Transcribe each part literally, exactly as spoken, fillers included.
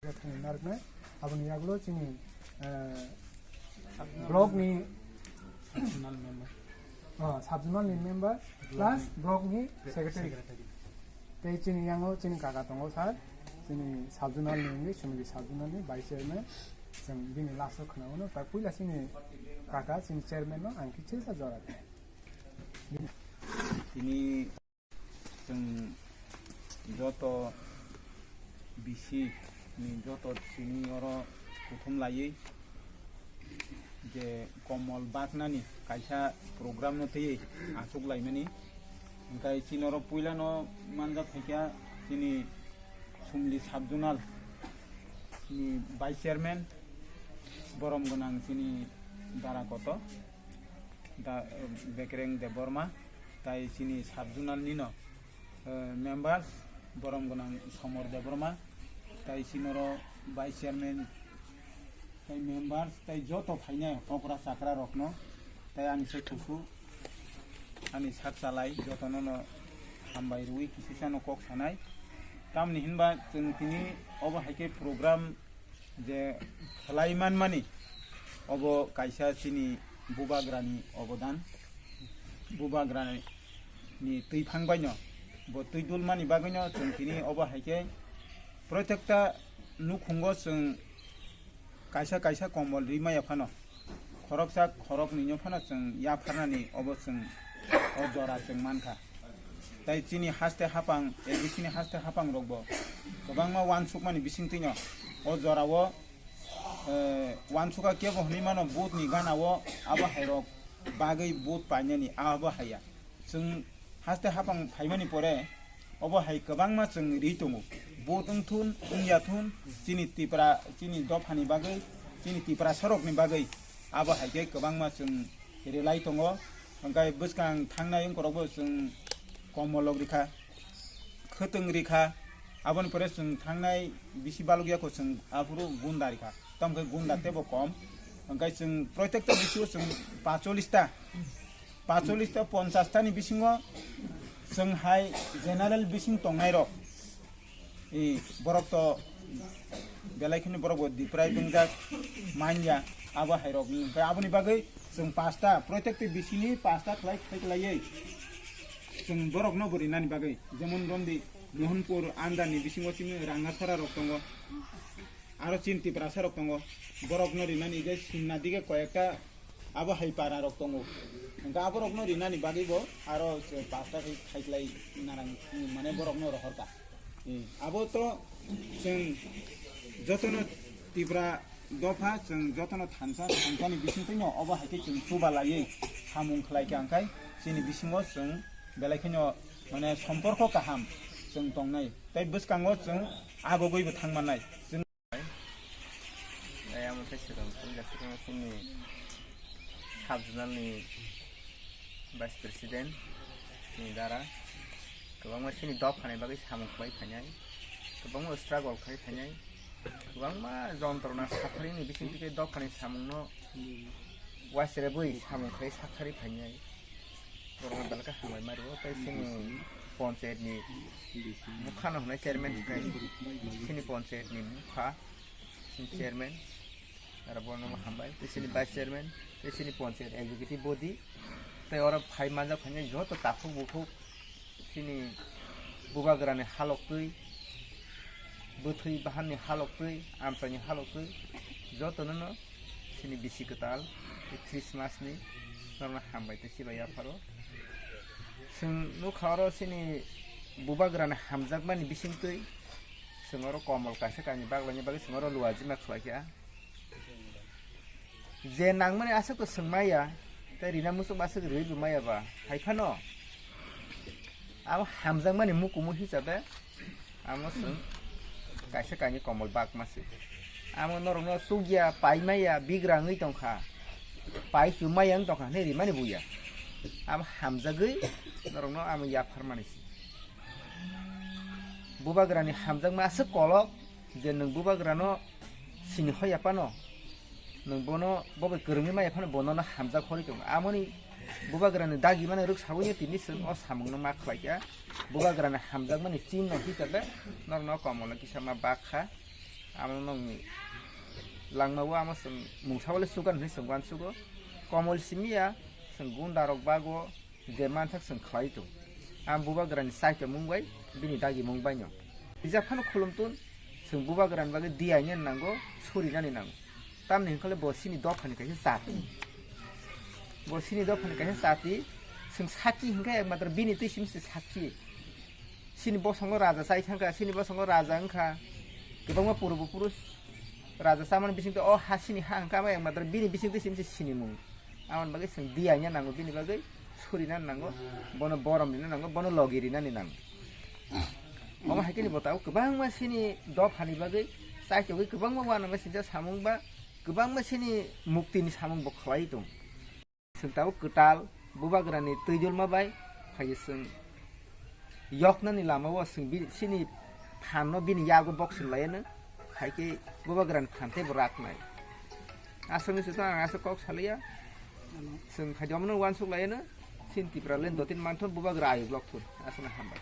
Narwknai, aboni yagulo chini, eh, block ni, ah, sub zonal ni member plus block ni secretary. Tei chini yango chini kaka tongo sir, chini sub zonal ni wngwi, Sumili sub zonal ni vice chairman, chwng bini last o khwnao no, tak puila chini kaka chini chairman no ang kichilsa jora. Tini Chwng joto bisi ni joto chini oro kuthum laiwi je komol baknani kaisa program no twiwi achuk laimani. Hwnkhe chini oro puila no manjak phaikha chini Sumli sub zonal ni vice chairman borom gwnang chini dara koto da, Bekreng Debbarma, tai chini sub zonal nino, eh, members, borom gwnang Somor Debbarma, tai chinoro vice chairman, tai members, tai joto phainai okra chakra rokno, tai ani sai kusu, ani sak chalai, jotono no hambai rwi kisisa no kok sanai. Tamni hinba chwng tini obo hai khe program je khlai manmani, obo kaisa chini bubagrani obodan. Bubagrani twiphang baino bo twi dulmani bagwino chwng tini obo hai khe protekta nukhungo chwng kaisa kaisa komol ri maya phano, khoroksa khoroknwino phano chwng yapharnani obo chwng o jora chwng mankha. Tai chini haste hapang, A D C ni haste hapang rokbo kwbangma uansukmani bisingtwino o jorao, eh, uansukha kebo hwnwi mano vote ni ganao abo hairok bagwi vote painani abo haiya. Chwng haste hapang phaimani pore obo hai kwbangma chwng ri tongo. Vote wngthun wngya thun chini Tipra, chini dophani bagwi, chini Tiprasarokni bagwi abo hai khe kwbangma chwng relai tongo. Hwnkhe bwskang thangnai wngkorokbo chwng komolok rikha, khwtwng rikha, aboni pore chwng thangnai bisi balukya kho chwng aphuru gunda rikha. Tamo khe gunda teibo kom. Hwnkhe chwng protekta bisio chwng pacholis ta, pacholis ta ponchas tani bisingo chwng hai general bising tongnai rok. I borok to belai kheno borok bo diprai wngjak manya abo hai rok ni. Hwnkhe aboni bagwi chwng pasta, protekta bisini pasta khlai khlai khlaiwi chwng borok no bo rinani bagwi, jemon romdi Mohanpur andani bisingo chini Rangasara rok tongo, aro chini Tiprasa rok tongo, borok no rinani je sinna dige koyekta abo hai para rok tongo. Hwnkhe aborokno rinani bagwi bo aro se pasta khai khaiklai narang, mane borokno rohorkha. Hmm. Abo to chwng jotono Tipra dopha, chwng jotono thansa, thansani bisingtwino obo hai khe chwng chuba laiwi samung khlai kha, hwnkhe chini bisingo chwng belai kheno mane somporko kaham chwng tongnai. Tei bwskango chwng agogwibo thang mannai. Chwng Tei amo tei swkang tong jasukno chini sub zonal ni vice president ni dara kwbangma chini dophani bagwi samung khlai phainai, kwbangma struggle khai phainai, kwbangma jontrona sakharini bisingtwi khe dophani samungno waisrebwi samung khlai sakhari phainai. Borokno belai khe hambai ma rwo, tei chini ponchayat ni mukha no hwnwi chairman hwnwi, chini ponchayat ni mukha, chini chairman, aro bono hambai, tei chini vice chairman, tei chini ponchayat executive body, tei oro phai manjak phainai joto takhuk bukhuk chini bubagrani haloktwi, bwthwi bahanni haloktwi, amchaini haloktwi, jotono no chini bisi kwtal tei Christmas ni norokno hambai tei chibai yapharo. Chwng nukha oro chini bubagrani hamjakmani bisingtwi chwng oro komol kaisa kainwi baglaina bagwi chwng oro luajima khlaikha. Je nangmani aswk to swng maya, tei rina muchung aswk rwi bo maya ba, hai phano abo hamjakmani mukumu hisabe amo chwng kaisa kainwi komol bakma se. Amo norokno chukya, pai maya, bigra wngwi tongkha, pai chu maya wng tongkha hinwi rimani buya. Abo hamjagwi norokno amo yaphar mani se. Bubagrani hamjakma aswk kolok, je nwng bubagrano sini hoya phano, nwng bono bo bai kwrwngwi maya phano bono no hamjak horwi tongo. Amoni bubagrani dagi mani rwk sawi no tini chwng o samungno ma khlai kha. Bubagrani hamjakmani chinno hisabe norokno komolo kisa ma bak kha. Amo nwng langmao amo chwng mungsa bole sugan hinwi chwng uansugo. Komol simiya chwng gunda rok bago je mansak chwng khlai tong. Ang bubagrani chaito mung bai bini dagi mung baino rijak phano khulum tun. Chwng bubagrani bagwi diyainani nango, surinani nango. Tamni hwnkhale bo chini dophani kaisa jati. Bo chini dophani kaisa jati. Chwng sakki hwnkhe ekmatro bini twi simi se sakki. Chini bosongo raja chai thangkha, chini bosongo raja wngkha. Kwbangma purbo purush raja chamani bisingtwi o ha chini ha hwnkha, amo ekmatro bini bisingtwi simi se sinimung. Aboni bagwi chwng diyaina nango, bini bagwi surina nango, bono borom rina nango, bono logi rinani nango. Omo hai khe ni bo tabuk kwbangma chini dophani bagwi chaitogwi kwbangma uanama singcha samung ba kwbangma chini muktini samung bo khlai tong. Chwng tabuk kwtal bubagrani twijlma bai phai chwng yoknani lamao chwng bini, chini phanno bini yago boksong laiano, hai khe bubagrani phan tei bo raknai. Aswkni se to ang aswk kok saliya. Chwng phaidi omono uansuk laiano, chini Tipraland dotin manthon bubagra ayuk lok thun. Aswkno hambai.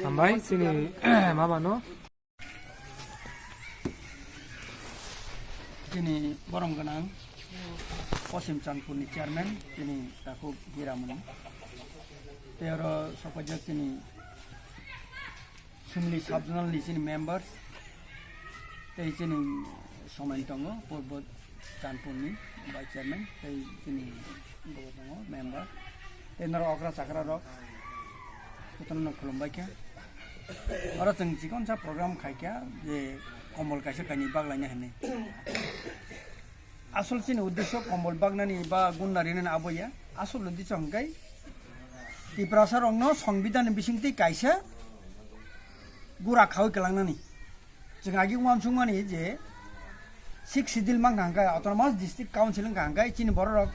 Hambai, chini mama no. Chini borom gwnang Poschim Chandpurni chairman, chini Takhuk Hiramani. Tei oro sokpajak chini Simli sub-zonal ni chini members, tei chini somen tongo, Purbo Chandpurni vice chairman, tei chini bo tongo member, tei norok okra chakra rok, jotono no khulumbai kha. Oro chwng chikonsa program khaikha, je kombol kaisa kainwi baglaina hinwi. Asol chini uddesyo kombol bagnani ba gunna rinani abo ya. Asol uddesyo hwnkhe Tiprasa rokno songbidhan ni bisingtwi kaisa gura khawi kwlangnani. Chwng agi uansukmani je Sixth Schedule mankha hwnkhe, Autonomous District Council wngkha hwnkhe, chini borok rok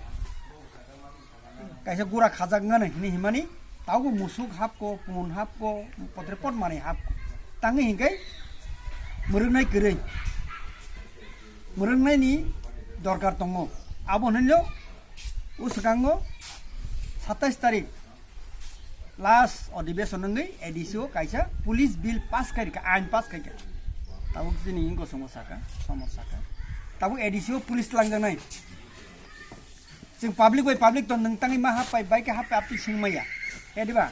kaisa gura khajak nani hinwi himani, tabuk musuk hapko, pun hapko, potre pot manwi hapko. Tangwi hinkhe mwrwknai kwrwi. Mwrwknaini dorkar tongo. Abo hwnwi o swkango satais tarik last odibeshon wngwi A D C o kaisa police bill pass khairikha, ain pass khaikha. Tabuk chini ingko songo saka, somor saka. Tabuk A D C o police twlangjaknai. Chwng public bai public to nwng tangwi ma hap pai, bai khe hap pai, aptwi swng maya. He diba?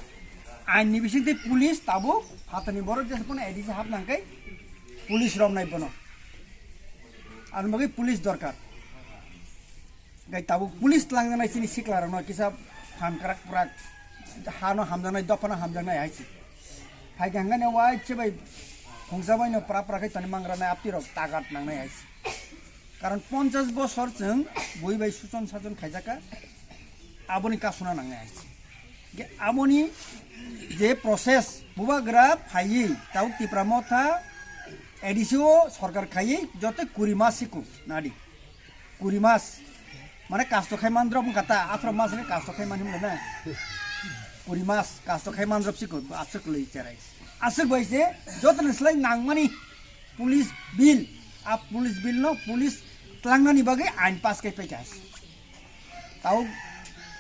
Ain ni bising tei police tabuk phatani borok jesa phano A D C hap nang kai police romnai bono. Ani bagwi police dorkar. Gai tabuk police twlangjaknai chini sikla rokno kisa phan kwrak kwrak hano hamjaknai, dophano hamjaknai hai se. Hai khe hwnkhai no waisa bai khungsa bai no pra pra khai toni mangra nai apti rok tagat nangnai hai se. Karon ponchash bosor chwng bui bai suchon sachon khaijak kha, aboni kasuna nangnai hai se. Ge aboni je process bubagra phaiwi tabuk Tipra Motha A D C o sorkar khaiwi joto kuri mas siku nadi. Kuri mas. Mane kasto khai mandrop wngkha ta, aphro mas ni kasto khai mani hwnle na. Kuri mas kasto khai mandrop siku aswk lwi cherai. Aswk bai se joto ni slai nangmani police bill, a police bill no police tlangnani bagwi ain pass khai paikha. Tau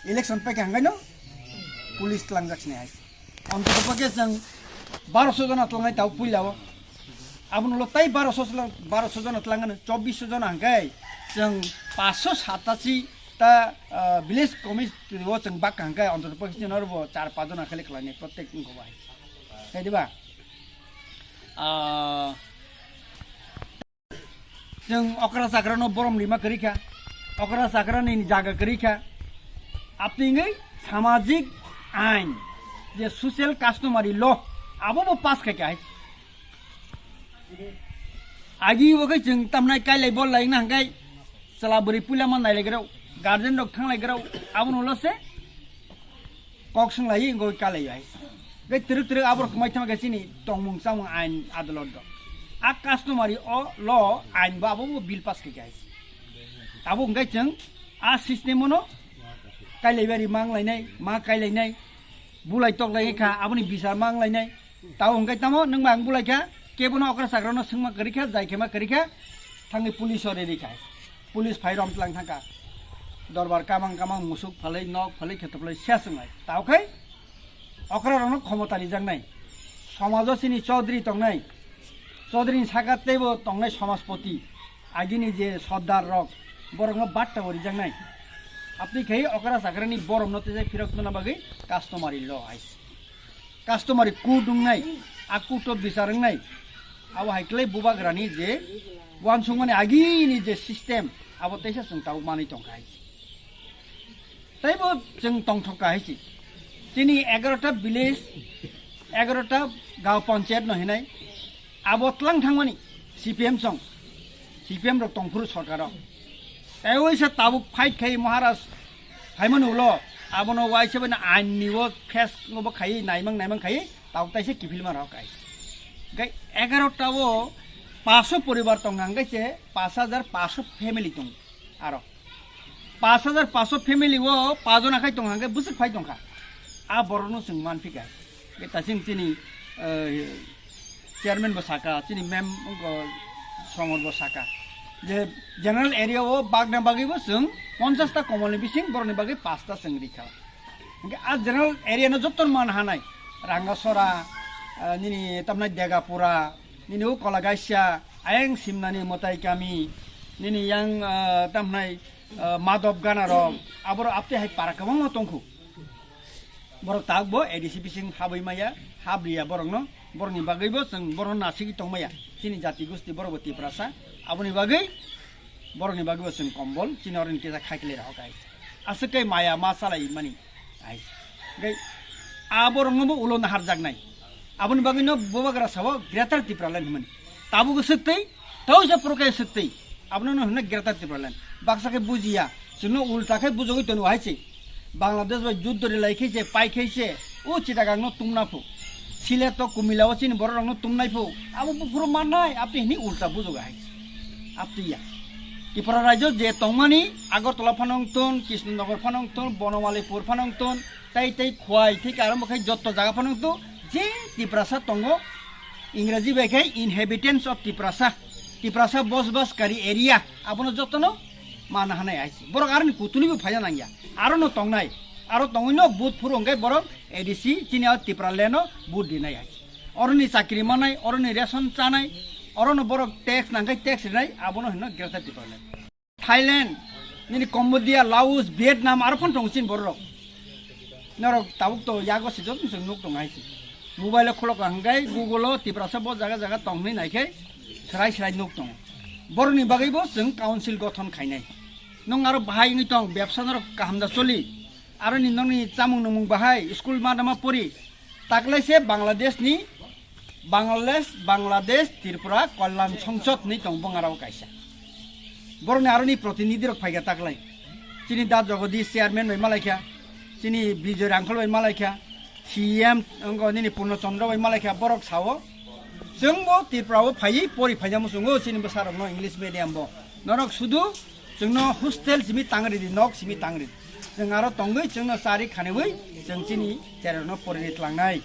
election paikha hwnkhai no police tlangjak sini hai. Ontotopokhe chwng barosho jona tlangnai tau puila o. Abono ulo tai barosho sla-, barosho jona tlangnai, chobbish jona hwnkhai chwng paanch sho satashi ta, ah, village committee o chwng bak hwnkhai ontotopokhe chwng oro bo char panch jona khali khlainai protek wngkha bai. Hai diba? Ah, Chwng okra chakrano borom rima kwrwi kha, okra chakrani jaga kwrwi kha. Aptwingwi samajik ain, je social customary law, abo bo pass khai kha hai. Agi bo khai chwng tamnai kailai bol lai wngna hwnkhe chwla bwrwi puila ma nailai grao, guardian rok thanglai grao, abono ulo se kok swnglai wngwi kalai hai. Gai twrwk twrwk aborok kwmai thangma khe chini tongmung chamung ain adolot do. A customary o law ain bo abo bo bill pass khai hai. Abo wngkhe chwng a system ono kailai bari ma wnglainai, ma kailainai, bulai toklai kha, aboni bichar ma wnglainai. Tao hwnkhe tamo nwng ba ang bulai kha, kebono okra chakrano swngma kwrwi kha, jai khe ma kwrwi kha, thangwi police o riri kha. Police phai rom tlang thangkha. Dorbar kamang kamang musuk phalwi, nok phalwi, kheto phalwi ses wnglai. Tao khai okra rokno khomota rijaknai. Somajo chini chaudhuri tongnai. Chaudhary ni saka teibo tongnai somaspoti, agini je sordar rok, borokno batta bo rijaknai. Abtwi khai okra chakrani borokno tejai phirok tona bagwi customary law hai. Customary court wngnai, a court o bichar wngnai. Abo hai khlai bubagrani je uansukmani agini je system, abo teisa chwng tabuk manwi tongkha hai. Teibo chwng tongthok ka hai se. Chini egarota village, egarota gaon panchayat no hinai. Abo tlang thangmani C P M song, C P M rok tongphuru sorkar o. Tei oisa tabuk fight khai Maharaj phaimani ulo, abono waisa bai ain ni o face no bo khai naimang naimang khai tabuk taisa kiphilma rok hai. Gai egarota o paso poribar tong hang gai se pash hajar paso family tong aro. Pash hajar pash family o pajon akhai tong hang gai bwswk phai tongkha. A borok no chwng manphi kha. Gai tasing chini, eh, chairman bo saka, chini mem, wngkha songor bo saka. Je general area o bagna bagwi bo chwng ponchash ta komol ni bising borok ni bagwi pash ta chwng rikha. Hingke a general area no joto man hanai. Rangasora, eh, nini tamnai Degapura, nini o Kolagasia, ayang simnani Motai kami, nini yang, eh, tamnai, eh, Madop Ganarok, aboro apte hai para kwbangma tongkhu. Borok tak bo A D C bising habwi maya, habriya borokno, borokni bagwi bo chwng borokno nasigi tongmaya. Chini jati gusti borok bo Tiprasa, aboni bagwi borokni bagwi bo chwng kombol, chini oroni kisa khaikle rok hai. Aswk kai maya ma chalai mani. Hai. Gai aborokno bo ulo naharjaknai. Aboni bagwino bubagra sao Greater Tipraland hwnmani. Tabuk swktwi, tausa prokai swktwi. Abono no hwnna Greater Tipraland. Baksa khe bujiya. Chwngno ulta khe bujogwi tono hai se. Bangladesh bai juddo rilai khe se, pai khe se. O Chittagangno tumna phu. Sile to Kumila o chini bororokno tumnai phu. Abo buphuru mannai, apni hini ulta bujogo hai se. Aptiya. Tripura rajyo je tongmani Agartala phanong ton, Krishnanagar phanong ton, Bonomalipur phanong ton, tei tei Khwai thik arombo khai jotto jaga phanong to je Tiprasa tongo, Ingraji bai khai inhabitants of Tiprasa, Tiprasa bosbaskari area, abono jotono mana hanai hai se. Borok aroni kutuni bo phaina nangya, aro no tongnai, aro tongwi no vote phuru hwnkhe borok A D C chini o Tipraland o vote dinai hai se. Oroni chakri manai, oroni ration chanai, orono borok tax nangkhai tax rinai, abono hino Greater Tipraland. Thailand, nini Cambodia, Laos, Vietnam, aro phano tongo chini borok. Norok tabuk to yago se joto chwng nuk tongo hai se. Mobile o khulok hwnkhe Google o Tiprasa bo jaga jaga tong hwnwi naikhai serai serai nuk tongo. Borokni bagwi bo chwng council gothon khainai. Nwng aro bahai wngwi tong, bebsa norok kaham da choli. Aroni nokni chamung nungmung bahai, school ma dama pori. Taklaise Bangladesh ni, Bangladesh, Bangladesh Tripura Kalyan Songsod ni tong bong arao kaisa. Borokni aroni protinidhi rok phaikha taklai. Chini Da Jagadish chairman bai malaikha, chini Bijoy Rangkhol bai malaikha, C M wngkha nini Purno Chandra bai malaikha, borok sao. Chwngbo Tripura o phaiwi pori phaina muchungo chini bwsarokno English medium bo. Norok sudu chwngno hostel simi tang ridi, nok simi tang ridi. Chwng aro tongwi chwngno chari khaniwi chwng chini cherokno porini tlangnai.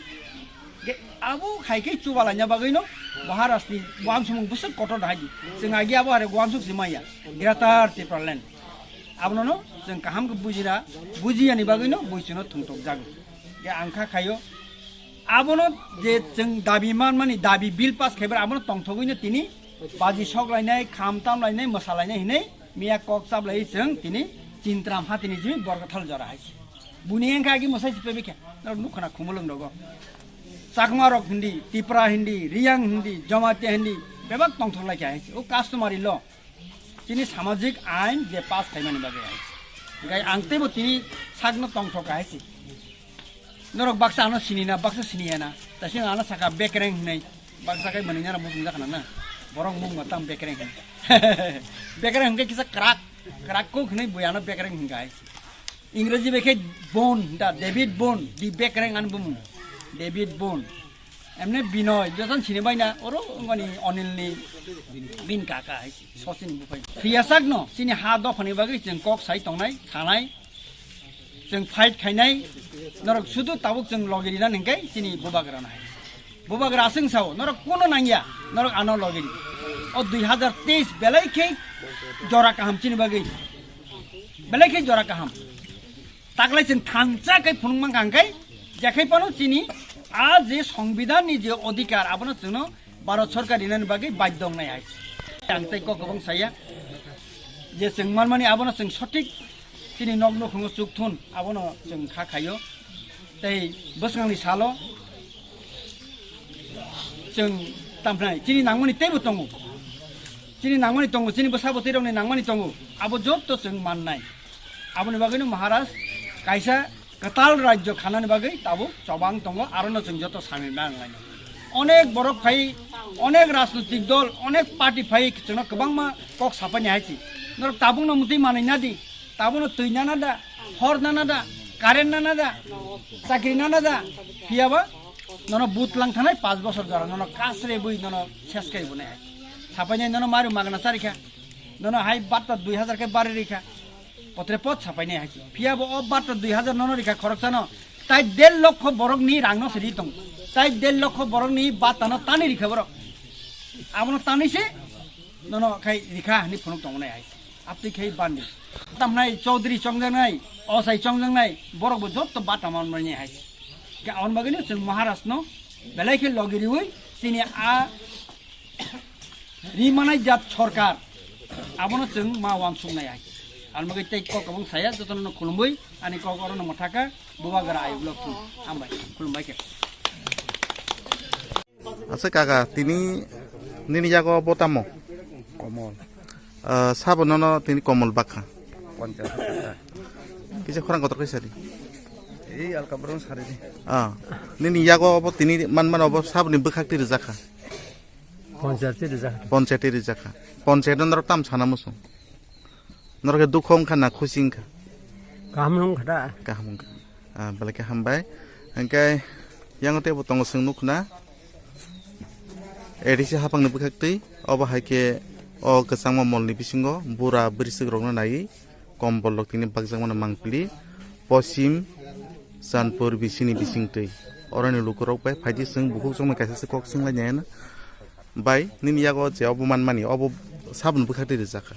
Ge-, abo hai khe chuba laina bagwino Maharashtrani uansukmung bwswk kotor hai di. Chwng agi abo hai uansuk si maya. Greater Tipraland. Abono no chwng kaham khe bujina, bujiyani bagwino buisono thwngtok jago. Ge ang kha khayo. Abono je chwng dabi manmani dabi bill pass khaibar abono tongthogwino tini baji sok lainai, kham tam lainai, mwsa lainai hinwi miya kok chap lai chwng tini chintram ha tini jimi borgathal jora hai se. Buni engkha agi mwsai se pebikha. Norok nukha na khumulwng rogo. Chakma rok hindi, Tipra hindi, Riyang hindi, Jamatia hindi, bebak tongthok lai kha hai se. O customary law. Chini samajik ain je pass khaimani bagwi hai se. Gai ang teibo tini sakno tongthok hai se. Norok baksa ano sini na, baksa sini ya na. Tasi ano saka bekreng hinai. Baksa kai mani nara mutung jakana na. Borok mung matang bekreng hin. Bekreng hingke kisa krak, krak kok hinai bui ano bekreng hinga hai se. Ingraji bai khe Bone, da David Bone, di bekreng an bumung. David Bone. Emne Binoy, joton sini bai na, oro ngoni Onil ni bin kaka hai se, Sachin buphai. Phiyasak no, sini ha dophani bagwi chwng kok sai tongnai, sanai, chwng fight khainai, norok sudu tabuk chwng logi rina hingkai sini bubagra nai. Bubagra aswng sao, norok kuno nangya, norok ano logi ri. O dui hazar teis belai khe jora kaham chini bagwi. Belai khe jora kaham. Taklai chwng thansa khe phunuk mankha hingkai, jekhai phano chini a je Songbidan ni je odhikar, abono chwngno Bharat Sarkar rinani bagwi badhyo wngnai hai. Ang tei kok kwbang saya je chwng manmani abono chwng sothik chini nok nukhungo chukthun abono chwng kha khaio. Tei bwswkangni salo chwng tamphai chini nangmani teibo tongo. Chini nangmani tongo, chini bwsa bwtwirokni nangmani tongo. Abo jotto chwng mannai. Aboni bagwino Maharaj kaisa kwtal rajyo khanani bagwi tabuk chobang tongo, arono chwng joto samil ma wnglainai. Onek borok phai, onek rajnoitik dol, onek party phai chwngno kwbangma kok sapaini hai si. Norok tabukno mwtwi manwi nadi, tabukno twi nana da, hor nana da, current nana da, chakri nana da, phiyaba nono but lang thanai panch bosor jora nono kasre bui nono ses kai bune hai. Sapaini nono maru magna charikha, nono hai batta dui hajar khe bari rikha. Potre pot sapainai hai. Phiya bo o batta dui hajar nono rikha khoroksano. Tai der lokho borokni rangno siri tong. Tai der lokho borokni battano tani rikha borok. Abono tani se nono khai rikha hani phunuk tongnai hai. Aptwi khai bandi. Tamnai chaudhary chongjaknai, osai chongjaknai, borok bo jotto batta manmani hai. Ke on bagino chwng Maharaj no belai khe logi riwi chini a Ri manai jat sorkar, abono chwng ma uansuknai hai. Ang bagwi tei kok kwbang saya, jotono no khulumwi, ani kok oro no mwthaka, Bubagra ayuk lok thung. Hambai, khulumbai khe. Acha kaka, tini nini yago bo tamo? Komol. Ah, sabo nono tini komol bakha. Ponchas. Kisa khorang kotor kaisa di. Ei alka borong sari di. Ah, nini yago bo tini man man obo saboni bwkhak tiri jakha. Ponchayati rijak. Ponchayati rijak kha. Ponchayat no norok tam sana muchung. Norok khe dukho wngkha na khusi wngkha? Kaham wngkha da. Kaham wngkha. Ah, belai khe hambai. Hingke yang tebo tongo chwng nukna. A D C hapang ni bwkhak twi. Obo hai khe o kwchangma mol ni bisingo bura bwrwi swk rok no naiwi. Kombol rok tini bakjakmano mangpili, Poschim Chanpur bisini bisingtwi. Oroni lukurok bai phaidi chwng bukhuk chongmani kaisa se kok swnglainai. Bai, nini yago je obo manmani, obo saboni bwkhaktwi rijak kha.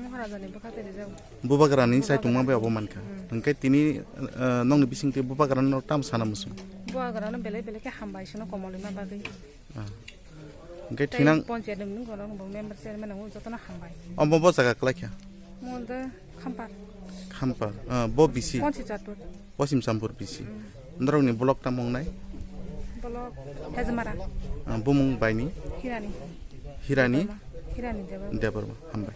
Maharajani bwkhaktwi rijak. Bubagrani saitung ma bai obo mankha. Hwnkhe tini, eh, nokni bisingtwi bubagrano tamo sana muchung? Bubagrano belai belai khe hambai sino komolwi ma bagwi. Ah. Hingke tei thinang ponchayat ni nung kono nung member chairman nung jotono hambai. Omo bo jaga kwlai kha? Mo de Khampar. Khampar. Ah, bo bisi? Ponchi Chatur. Poschim Champur bisi. Hmm. Norok ni block tamo wngnai? Block Hezmara. Ah, bumung bai ni? Hirani. Hirani? Debbarma. Hirani Debbarma. Debbarma. Hambai.